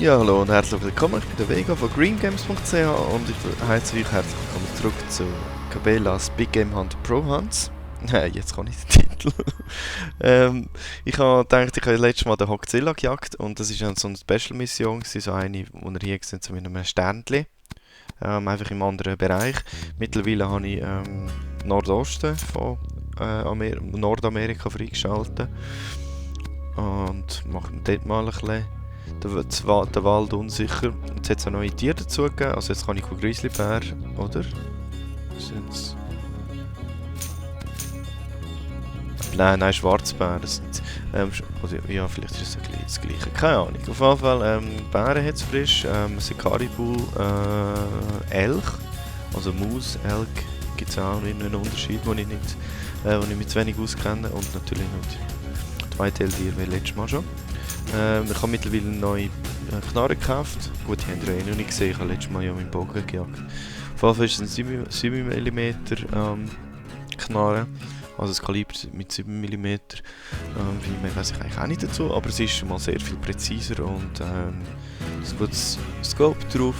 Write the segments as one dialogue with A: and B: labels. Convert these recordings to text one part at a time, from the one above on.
A: Ja, hallo und herzlich willkommen. Ich bin der Vega von greengames.ch und ich heiße euch herzlich willkommen zurück zu Cabela's Big Game Hunt Pro Hunts. Jetzt kann ich den Titel. Ich habe gedacht, ich habe letztes Mal den Hoxilla gejagt und das ist so eine Special-Mission, so eine, wo wir hier sind, so mit einem Sternchen. Einfach im anderen Bereich. Mittlerweile habe ich Nordosten von Nordamerika freigeschaltet und mache dort mal ein bisschen den Wald unsicher. Jetzt hat es auch neue Tiere dazugegeben. Also jetzt kann ich Grizzlybär, oder? Sind's? Nein, Schwarzbär. Das sind, oder, ja, vielleicht ist es das Gleiche. Keine Ahnung. Auf jeden Fall, Bären hat es frisch. Es sind Karibu, Elch. Also Maus, Elk gibt es auch einen Unterschied, wo ich mich zu wenig auskenne. Und natürlich noch die Zweiteiltiere wie letztes Mal schon. Ich habe mittlerweile eine neue Knarre gekauft. Gut, die habt ihr ja noch nicht gesehen, ich habe letztes Mal ja meinen Bogen gejagt. Auf jeden Fall ist es eine 7 mm Knarre. Also das Kaliber mit 7 mm. Wie mehr weiß ich eigentlich auch nicht dazu, aber es ist schon mal sehr viel präziser und ein gutes Scope drauf.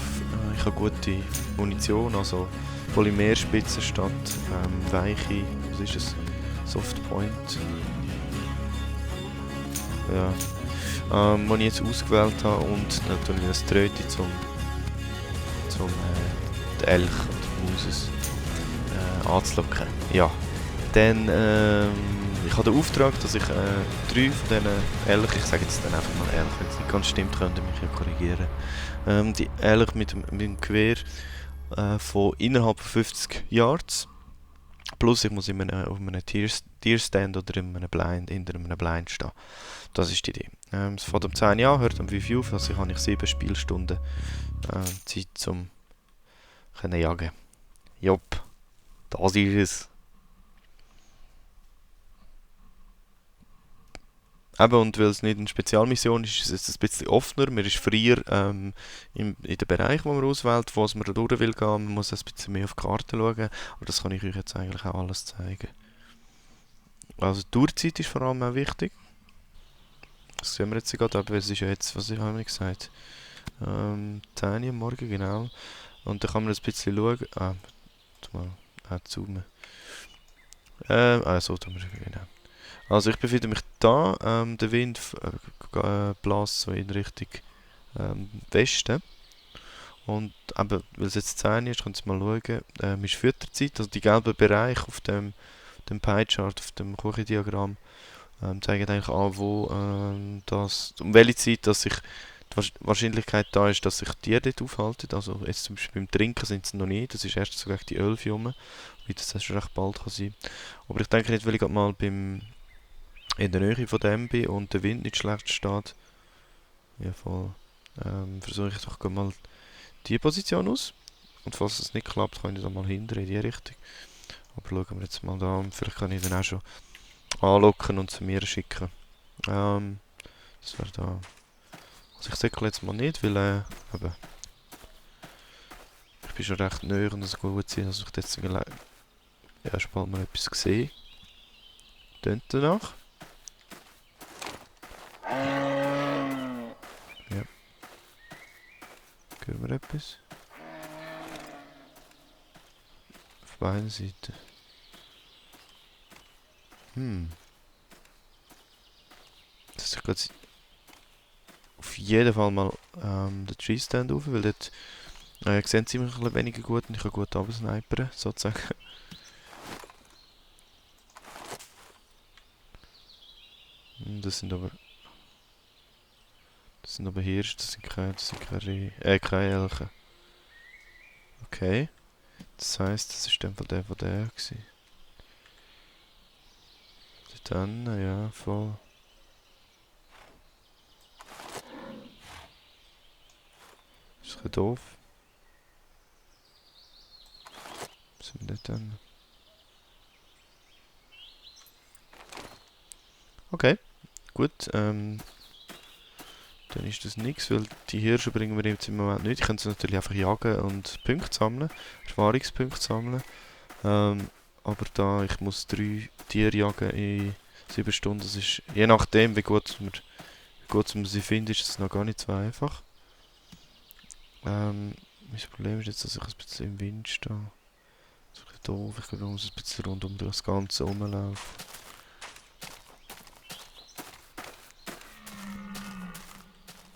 A: Ich habe gute Munition, also Polymerspitzen statt weiche, was ist es? Softpoint. Ja. Die ich jetzt ausgewählt habe und natürlich das Tröte zum den Elch und die Mauses anzulocken. Ja. Dann, ich habe den Auftrag, dass ich 3 von diesen Elch, ich sage jetzt dann einfach mal Elch, wenn es nicht ganz stimmt, könnt ihr mich ja korrigieren. Die Elch mit dem Gewehr von innerhalb von 50 Yards. Plus ich muss auf einem Tierstand oder hinter einem Blind stehen. Das ist die Idee. Es fängt um 10 Uhr an, hört um 5 Uhr auf, also habe ich 7 Spielstunden Zeit zum jagen. Jopp, das ist es. Eben, und weil es nicht eine Spezialmission ist, ist es ein bisschen offener. Man ist freier in den Bereich, wo man auswählt, wo man durch will gehen. Man muss ein bisschen mehr auf die Karte schauen. Aber das kann ich euch jetzt eigentlich auch alles zeigen. Also die Tourzeit ist vor allem auch wichtig. Das sehen wir jetzt gerade, aber es ist ja jetzt, was haben wir gesagt? 10 Uhr am Morgen, genau. Und dann kann man ein bisschen schauen. Mal zoomen. So tun wir es, genau. Also ich befinde mich da, der Wind bläst so in Richtung Westen. Und eben, weil es jetzt 10 Uhr ist, könnt ihr mal schauen, ist Fütterzeit, also die gelben Bereiche auf dem Pie-Chart, auf dem Kuchendiagramm, zeigen eigentlich an, um welche Zeit dass sich die Wahrscheinlichkeit da ist, dass sich Tiere dort aufhalten. Also jetzt zum Beispiel beim Trinken sind sie noch nicht, das ist erst so gegen die 11 Uhr rum, wie das schon recht bald kann sein. Aber ich denke nicht, weil ich gerade mal in der Nähe von dem bin und der Wind nicht schlecht steht. Ja, voll. Versuche ich doch mal die Position aus. Und falls es nicht klappt, kann ich dann mal hinter in die Richtung. Aber schauen wir jetzt mal da und vielleicht kann ich dann auch schon anlocken und zu mir schicken. Das wäre da. Also ich säckle jetzt mal nicht, weil eben, ich bin schon recht nahe und es gut sein, dass ich jetzt ja, schon bald mal etwas sehe. Tönt danach. Ja. Hören wir etwas? Auf beiden Seiten. Das ist gerade auf jeden Fall mal den Tree Stand auf, weil dort sehen sie mich ein bisschen weniger gut und ich kann gut absnipern, sozusagen. Das sind aber Hirsche, das sind keine Elche. Okay. Das heisst, das ist dann von der gewesen. Dann, ja, voll. Ist ein bisschen doof. Was sind wir dort dann? Okay, gut. Dann ist das nichts, weil die Hirsche bringen wir jetzt im Moment nicht. Ich kann sie natürlich einfach jagen und Punkte sammeln, Erfahrungspunkte sammeln. Aber da ich muss 3 Tiere jagen in 7 Stunden, das ist je nachdem wie gut man sie findet, ist es noch gar nicht so einfach. Mein Problem ist jetzt, dass ich ein bisschen im Wind stehe. Das ist ein bisschen doof. Ich glaube, ich muss ein bisschen rund um das Ganze rumlaufen.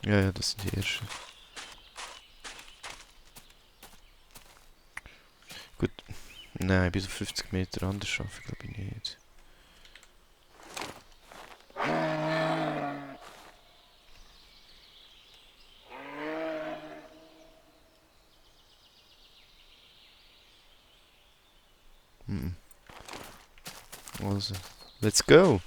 A: Ja, ja, das sind die ersten. Gut, nein, bis auf 50 Meter anders schaffe ich glaube ich nicht. Mhm. Also, let's go!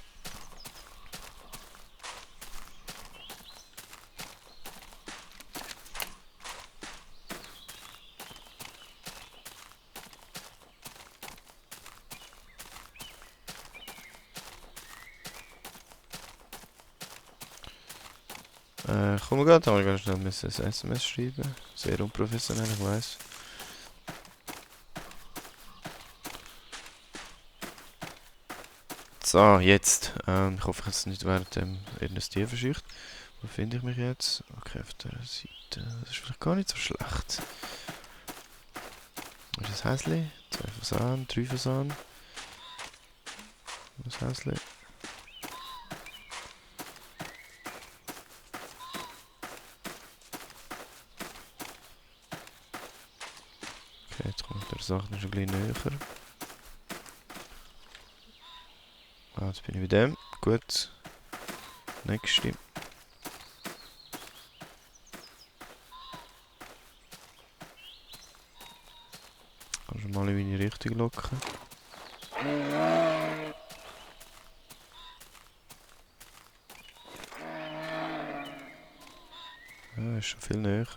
A: Komm gerade, aber ganz schnell ein SMS schreiben. Sehr unprofessionell, ich weiss. So, jetzt. Ich hoffe, ich habe es nicht während dem irgendein Tier verscheucht. Wo finde ich mich jetzt? Okay, auf der Seite. Das ist vielleicht gar nicht so schlecht. Was ist das Häsli? 2 Fasanen, 3 Fasanen. Das Häsli. Okay, jetzt kommt der Sache schon ein bisschen näher. Ah, jetzt bin ich bei dem. Gut. Nächste. Kannst du mal in meine Richtung locken. Ah, ist schon viel näher.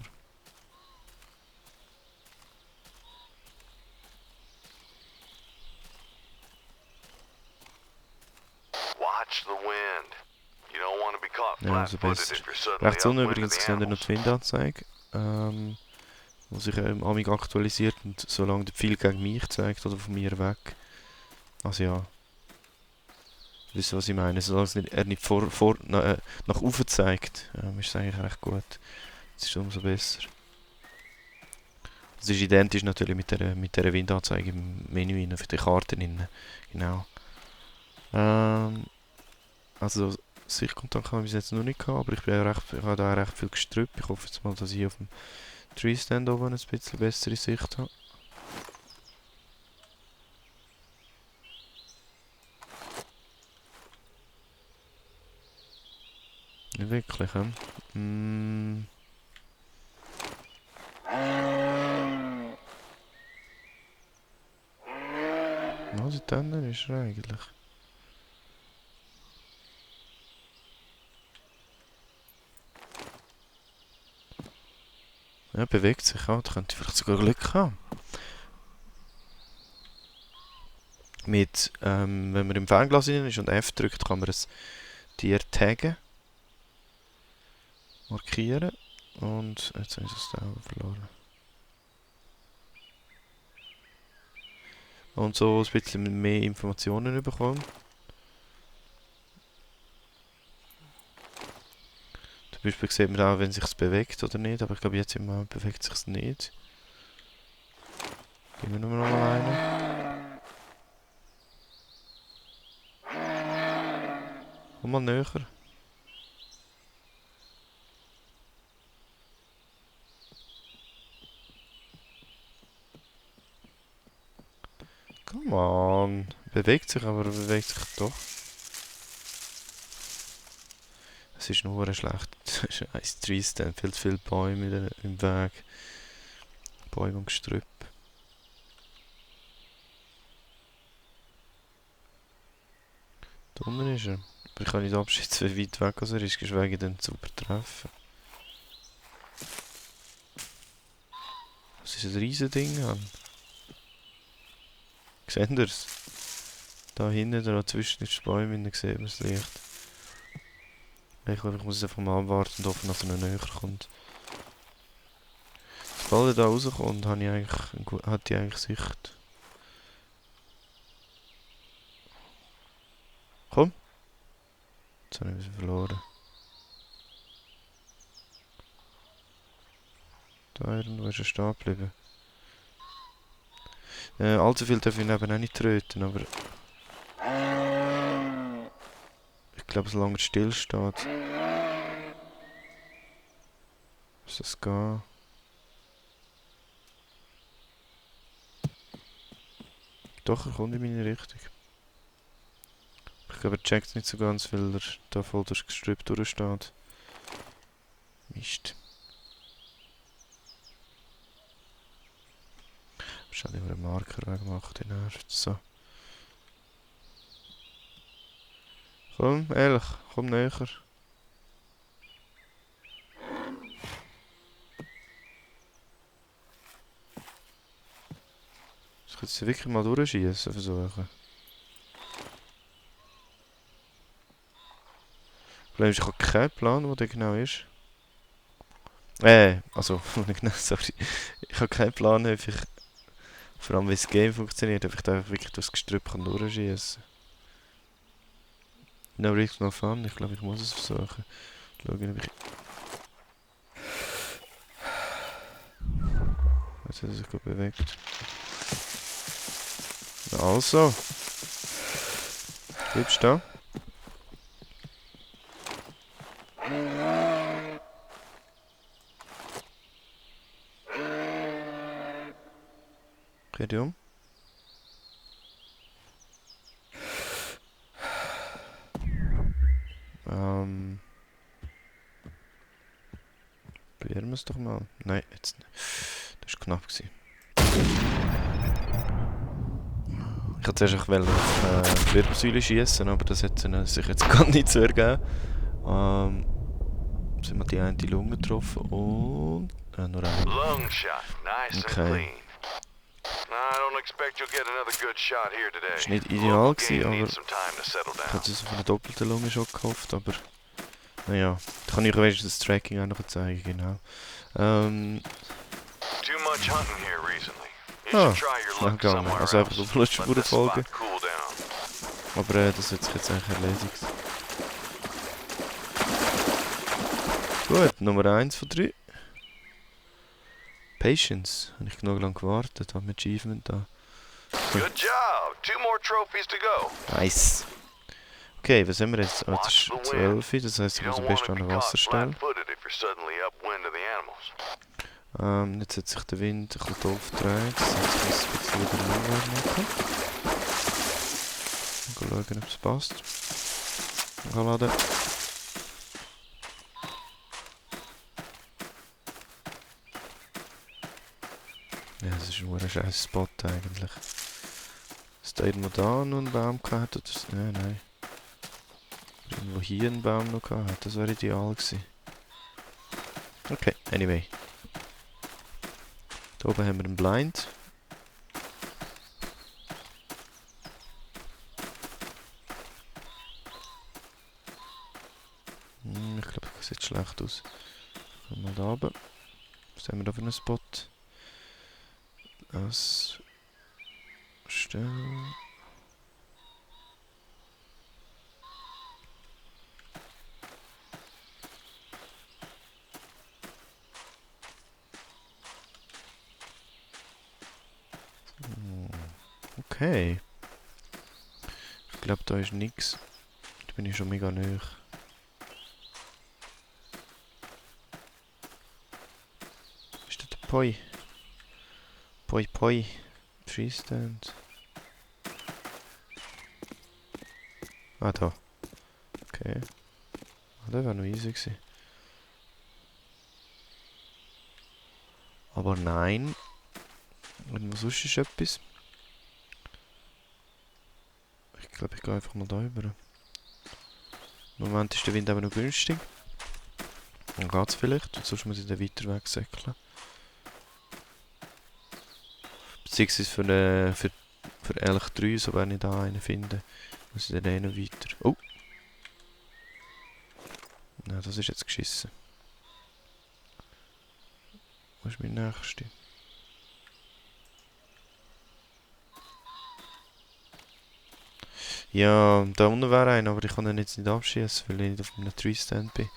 A: Ja, also besser. Rechts unten übrigens seht ihr noch die Windanzeige. Wo sich amig aktualisiert und solange der Pfeil gegen mich zeigt oder von mir weg. Also ja, wisst ihr was ich meine? Solange es nicht, er nicht nach oben zeigt, ist es eigentlich recht gut. Das ist umso besser. Das ist identisch natürlich mit der Windanzeige im Menü innen, für die Karte innen. Genau. Also Sichtkontakt habe ich bis jetzt noch nicht gehabt, aber ich habe da recht viel Gestrüpp. Ich hoffe jetzt mal, dass ich auf dem Tree Stand oben ein bisschen bessere Sicht habe. Nicht wirklich, hä? Was ist denn ist er eigentlich? Ja, bewegt sich auch. Da könnte ich vielleicht sogar Glück haben. Wenn man im Fernglas drin ist und F drückt, kann man ein Tier taggen, markieren. Und jetzt habe ich es da verloren. Und so ein bisschen mehr Informationen bekommen. Zum Beispiel sieht man auch, wenn es sich bewegt oder nicht. Aber ich glaube, jetzt im Moment bewegt es sich nicht. Geben wir noch mal einen. Komm mal näher. Come on. Bewegt sich, aber er bewegt sich doch. Es ist nur schlecht. Ein Tree Stand, viel zu viele Bäume im Weg. Bäume und Gestrüpp. Da unten ist er. Aber ich kann nicht abschätzen, wie weit weg er ist, geschweige denn zu übertreffen. Das ist ein riesen Ding, Mann. Seht ihr es? Da hinten, da zwischen den Bäumen, sieht man das Licht. Ich glaube, ich muss es einfach mal abwarten und hoffen, dass er noch näher kommt. Sobald er da rauskommt, hat die eigentlich Sicht. Komm! Jetzt habe ich ein bisschen verloren. Da irgendwo ist er stehen geblieben. Allzu viel darf ich ihn eben auch nicht tröten, aber ich glaube, solange er still steht, muss das gehen. Doch, er kommt in meine Richtung. Ich glaube, er checkt nicht so ganz, weil er da voll durchs Gestrüpp durchsteht. Mist. Wahrscheinlich über einen Marker weggemacht, den nervt. So. Komm, ehrlich, komm näher. Ich könnte sie wirklich mal durchschießen versuchen. Problem ist, ich habe keinen Plan, wo der genau ist. Also, genau, sorry. Ich habe keinen Plan, ob ich, vor allem wie das Game funktioniert, ob ich da wirklich durchs Gestrüpp kann durchschießen. No risk, no fun. Ich glaube, ich muss es versuchen. Schauen, ob ich... Jetzt hat er sich gut bewegt. Also. Bleibst du da? Dreh dich um. Probieren wir es doch mal. Nein, jetzt nicht. Das war knapp. Ich wollte zuerst auf die Wirbelsäule schießen, aber das hat sich jetzt gar nicht so ergeben. Sind wir die eine Lunge getroffen und... nur eine. Okay. Das war nicht ideal, aber ich hatte es auf eine doppelte Lunge schon gehofft, aber... Naja, da kann ich euch wenigstens das Tracking auch noch zeigen, genau. Schnell gegangen. Also einfach auf Blutspuren folgen. Aber das hat sich jetzt eigentlich erledigt. Gut, Nummer 1 von 3. Patience. Habe ich genug lang gewartet, habe mit Achievement da.
B: Good job. 2 more trophies to go.
A: Nice. Okay, was haben wir jetzt? Oh, das ist 12, das heisst, ich muss am besten an Wasser stellen. Jetzt hat sich der Wind ein bisschen doof gedreht, das heißt, ich muss ein bisschen wieder langweilig machen. Mal schauen, ob es passt. Laden. Ja, das ist nur ein scheiß Spot eigentlich. Ist da irgendwo da noch einen Baum gehabt oder so? Nein. Irgendwo hier einen Baum noch gehabt, das wäre ideal gewesen. Okay, anyway. Da oben haben wir einen Blind. Ich glaube, das sieht schlecht aus. Kommen wir da oben. Was haben wir da für einen Spot? Das... Stellen... Okay. Ich glaube, da ist nichts. Da bin ich schon mega nahe. Ist das der Poi? Poi. Freestand. Ah, da. Okay. Ah, das wäre noch easy gewesen. Aber nein. Und was sonst ist etwas? Ich glaube, ich gehe einfach mal da rüber. Im Moment ist der Wind aber noch günstig. Dann geht es vielleicht, und sonst muss ich den weiter wegsäckeln. Beziehungsweise für Elch 3, so wenn ich da einen finde, muss ich den noch weiter. Oh! Nein, das ist jetzt geschissen. Wo ist mein nächster? Ja, da unten wäre einer, aber ich kann ihn jetzt nicht abschießen, weil ich nicht auf einem Tree-Stand bin.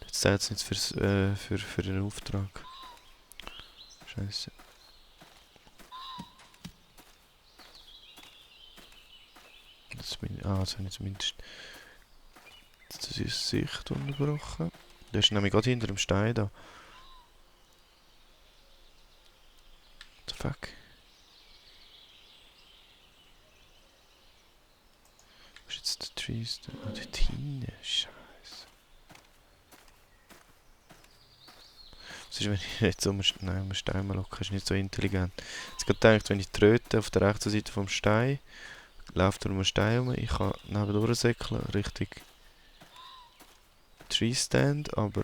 A: Das zählt jetzt nicht für den Auftrag. Scheiße. Das habe ich zumindest die Sicht unterbrochen. Der ist nämlich gerade hinter dem Stein da. What the fuck? Wo ist jetzt der Trees? Ah, dort hinten. Scheiße. Was ist, wenn ich jetzt so einen Stein mal locke? Ist nicht so intelligent. Jetzt gerade gedacht, wenn ich tröte auf der rechten Seite vom Stein, läuft er um den Stein herum, ich kann nebendurch säckeln, Richtung Tree Stand, aber...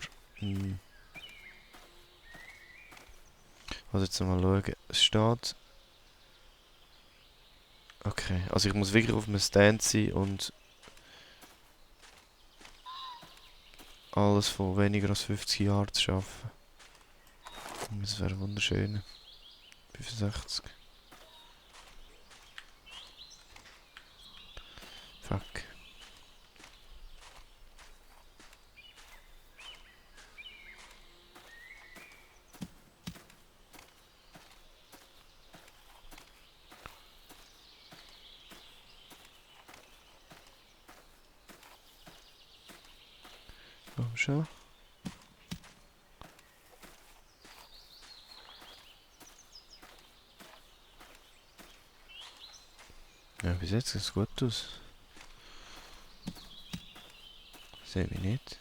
A: Also jetzt mal schauen. Es steht... Okay, also ich muss wirklich auf einem Stand sein und alles von weniger als 50 Jahren zu schaffen. Das wäre wunderschön. 65. Fuck. Komm schon. Ja, bis jetzt sieht es gut aus. Sehe mich nicht.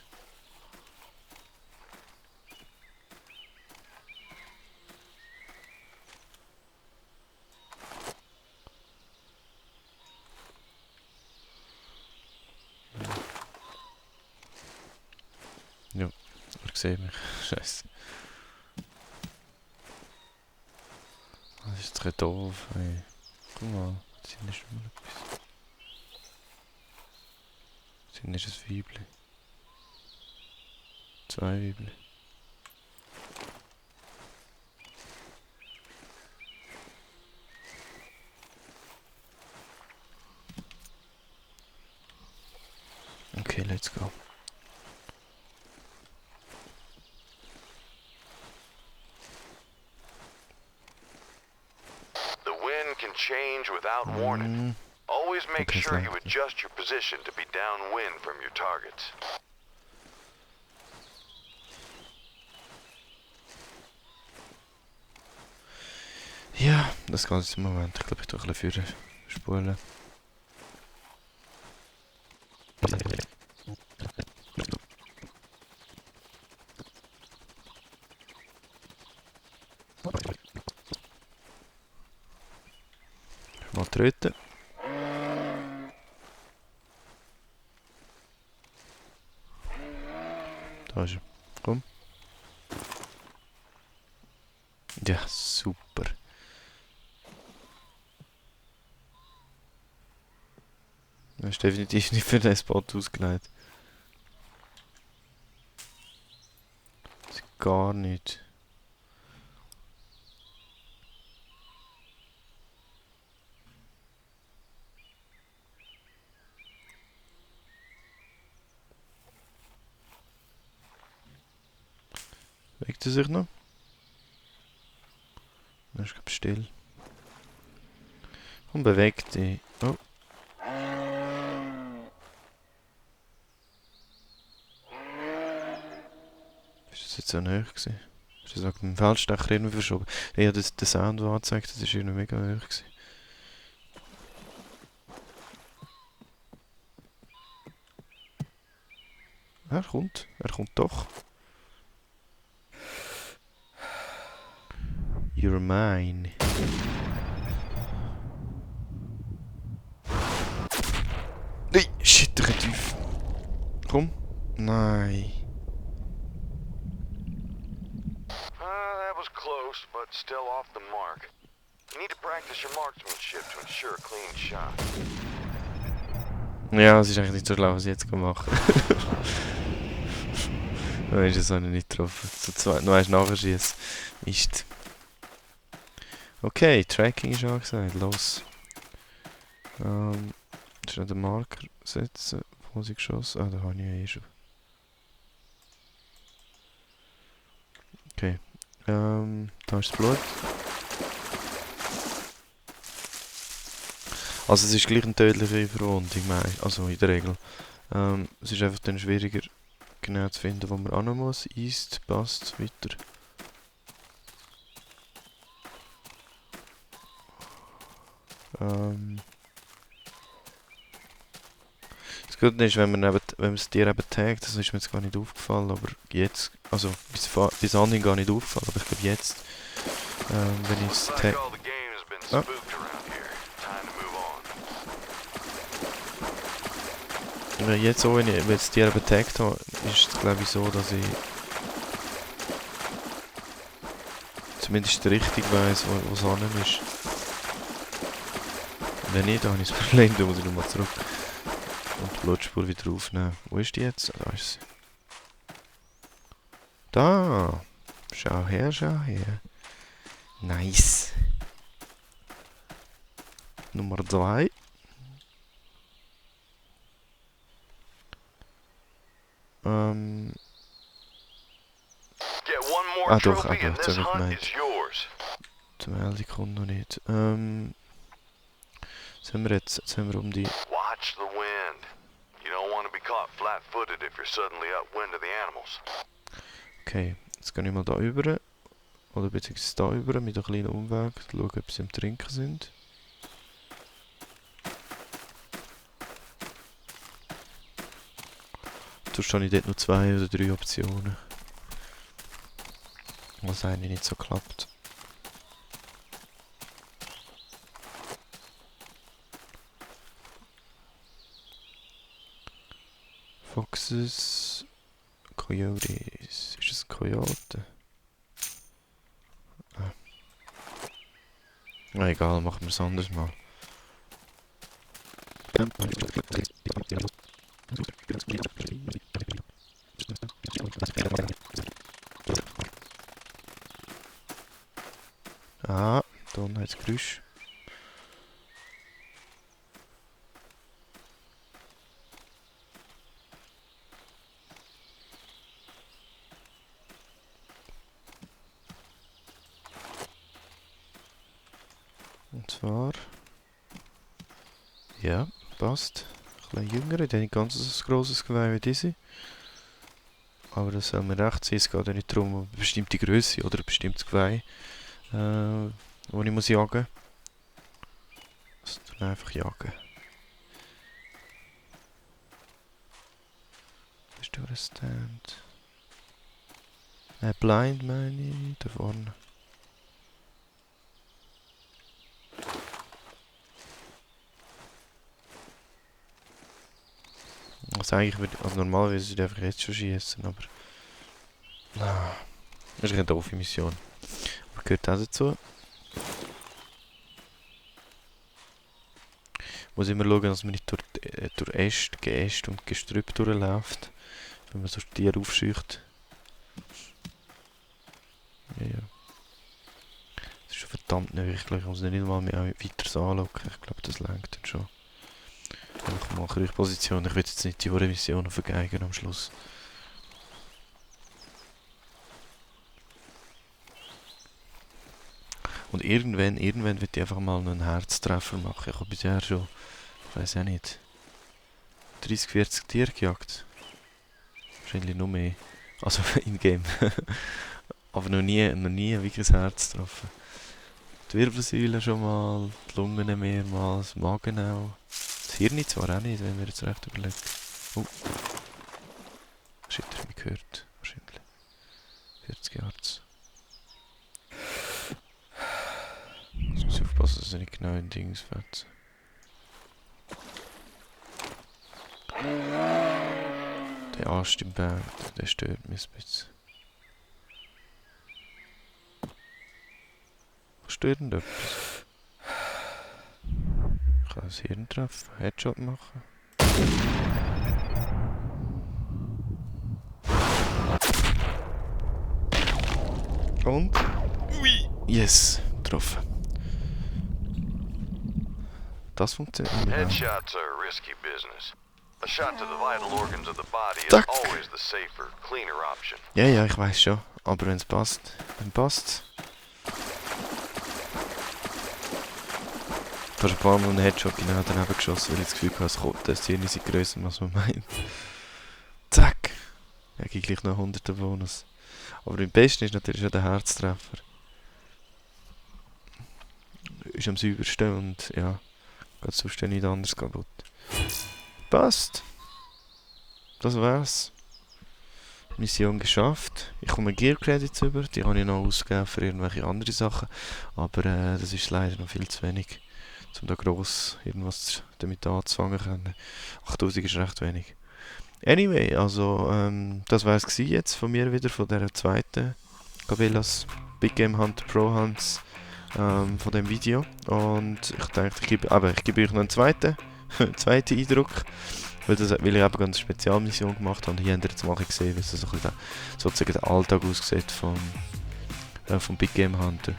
A: Ja, er sieht mich. Scheiße. Das ist jetzt doof. Hey. Guck mal, das sind nicht mal etwas. Das sind nicht ein Weibli. 2 Weibli. Okay, let's go.
B: The wind can change without warning. Always make
A: Okay,
B: sure you
A: slightly.
B: adjust your position to be downwind from your targets.
A: Ja, das geht jetzt im Moment. Ich glaube, ich tue ein bisschen für spulen. Mal tröten. Da ist er. Komm. Ja, super. Das ist definitiv nicht für den Spot ausgelegt. Gar nicht. Bewegt er sich noch? Er ist glaube still. Und bewegt dich. Oh. Ist das jetzt so hoch gewesen? Ist das wegen dem Feldstecher irgendwie verschoben? Ja, der Sound, der angezeigt hat, ist irgendwie mega hoch gewesen. Er kommt doch. You're mine. Nein, shit, der geht tief. Komm. Nein.
B: That was close, but still off the mark. You need to practice your marksmanship to ensure a clean shot.
A: Ja, es ist eigentlich nicht so schlau, was ich jetzt gemacht habe. Du hast es nicht getroffen. Zu zweit, noch eins nachschießen. Mist. Okay, Tracking ist angesagt. Los. Schnell den Marker setzen. Wo sie geschossen? Ah, da habe ich ja eh schon. Okay. Da ist das Blut. Also es ist gleich eine tödliche Verwundung, also in der Regel. Es ist einfach dann schwieriger genau zu finden, wo man hin muss. East, passt, weiter. Das Gute ist, wenn man das Tier eben taggt, das ist mir jetzt gar nicht aufgefallen, aber jetzt, also bis anhin gar nicht aufgefallen, aber ich glaube jetzt, wenn ich es tag... Ah. Jetzt so, wenn ich das Tier eben taggt habe, ist es glaube ich so, dass ich zumindest richtig weiss, wo es hin ist. Wenn nicht, dann habe ich es verlegt, dann muss ich nochmal zurück und die Blutspur wieder aufnehmen. Wo ist die jetzt? Da ist sie. Da! Schau her, schau her. Nice. Nummer 2. Doch, aber jetzt habe ich gemeint. Die Meldung kommt noch nicht. Was haben wir jetzt? Jetzt haben wir um die...
B: Watch the wind. You don't want to be caught flat-footed if you're suddenly upwind of the animals.
A: Okay, jetzt gehe ich mal da rüber. Oder beziehungsweise da rüber mit einem kleinen Umweg. Schauen, ob sie am Trinken sind. Sonst habe ich dort noch 2 oder 3 Optionen. Was eigentlich nicht so klappt. Foxes, Coyotes. Ist es ein Coyote? Ah. Na egal, machen wir es anders mal. Ah, da unten hat es Geräusch. Und zwar... Ja, passt. Ein bisschen jünger, der hat nicht ganz so ein grosses Geweih wie diese. Aber das soll mir recht sein, es geht ja nicht darum, eine bestimmte Größe oder ein bestimmtes Geweih, wo ich muss jagen. Also dann einfach jagen. Da ist der Stand. Blind meine ich, da vorne. Also eigentlich würde, also normalerweise würde ich einfach jetzt schon schießen, aber... Das ist eine doofe Mission. Aber gehört auch dazu. Muss immer schauen, dass man nicht durch Äste, Geäste und Gestrüpp durchläuft. Wenn man so Tiere aufscheucht. Ja. Das ist schon verdammt nervig. Ich muss nicht mal mehr weiter anlocken. Ich glaube, das reicht dann schon. Einfach mal Kriegposition. Ich will jetzt nicht die Missionen vergeigen am Schluss. Und irgendwann will ich einfach mal einen Herztreffer machen. Ich habe bisher schon, ich weiß ja nicht, 30, 40 Tiere gejagt. Wahrscheinlich noch mehr. Also in-game. Aber noch nie wirklich ein Herz getroffen. Die Wirbelsäule schon mal, die Lungen mehrmals, Magen auch. Das Hirn zwar auch nicht, wenn wir jetzt recht überlegen. Oh. Shit, hat mich gehört. Wahrscheinlich. 40 Yards. Jetzt muss ich aufpassen, dass er nicht genau in Dings fährt. Der Ast im Berg, der stört mich ein bisschen. Was stört denn etwas? Ich kann das Hirn treffen, Headshot machen. Und? Ui! Yes! Getroffen. Das funktioniert nicht mehr.
B: Headshots are a risky business. A shot to the vital organs of the body is
A: Tack.
B: always the safer, cleaner option.
A: Ja, ich weiß schon. Aber wenn es passt, dann passt. Ich habe ein paar Mal einen Headshot genau daneben geschossen, weil ich das Gefühl hatte, es kommt, das Ziel ist grösser, als man meint. Zack! Ja, gibt gleich noch 100er Bonus. Aber am besten ist natürlich schon der Herztreffer. Ist am saubersten und ja, geht sonst nicht anders kaputt. Passt! Das war's. Mission geschafft. Ich komme Gear Credits über, die habe ich noch ausgegeben für irgendwelche andere Sachen. Aber das ist leider noch viel zu wenig, um da gross irgendwas damit anzufangen können. 8000 ist recht wenig. Anyway, also das war es jetzt von mir wieder, von der zweiten Cabela's Big Game Hunter Pro Hunts von dem Video. Und ich denke, ich gebe euch noch einen zweiten Eindruck. Weil ich eben ganz eine Spezialmission gemacht habe. Und hier habt ihr jetzt mal gesehen, wie so ein bisschen sozusagen der Alltag aussieht vom Big Game Hunter.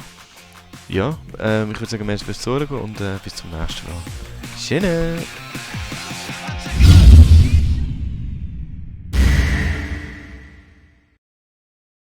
A: Ja, ich würde sagen, mehr fürs Zuhören und bis zum nächsten Mal. Schöne!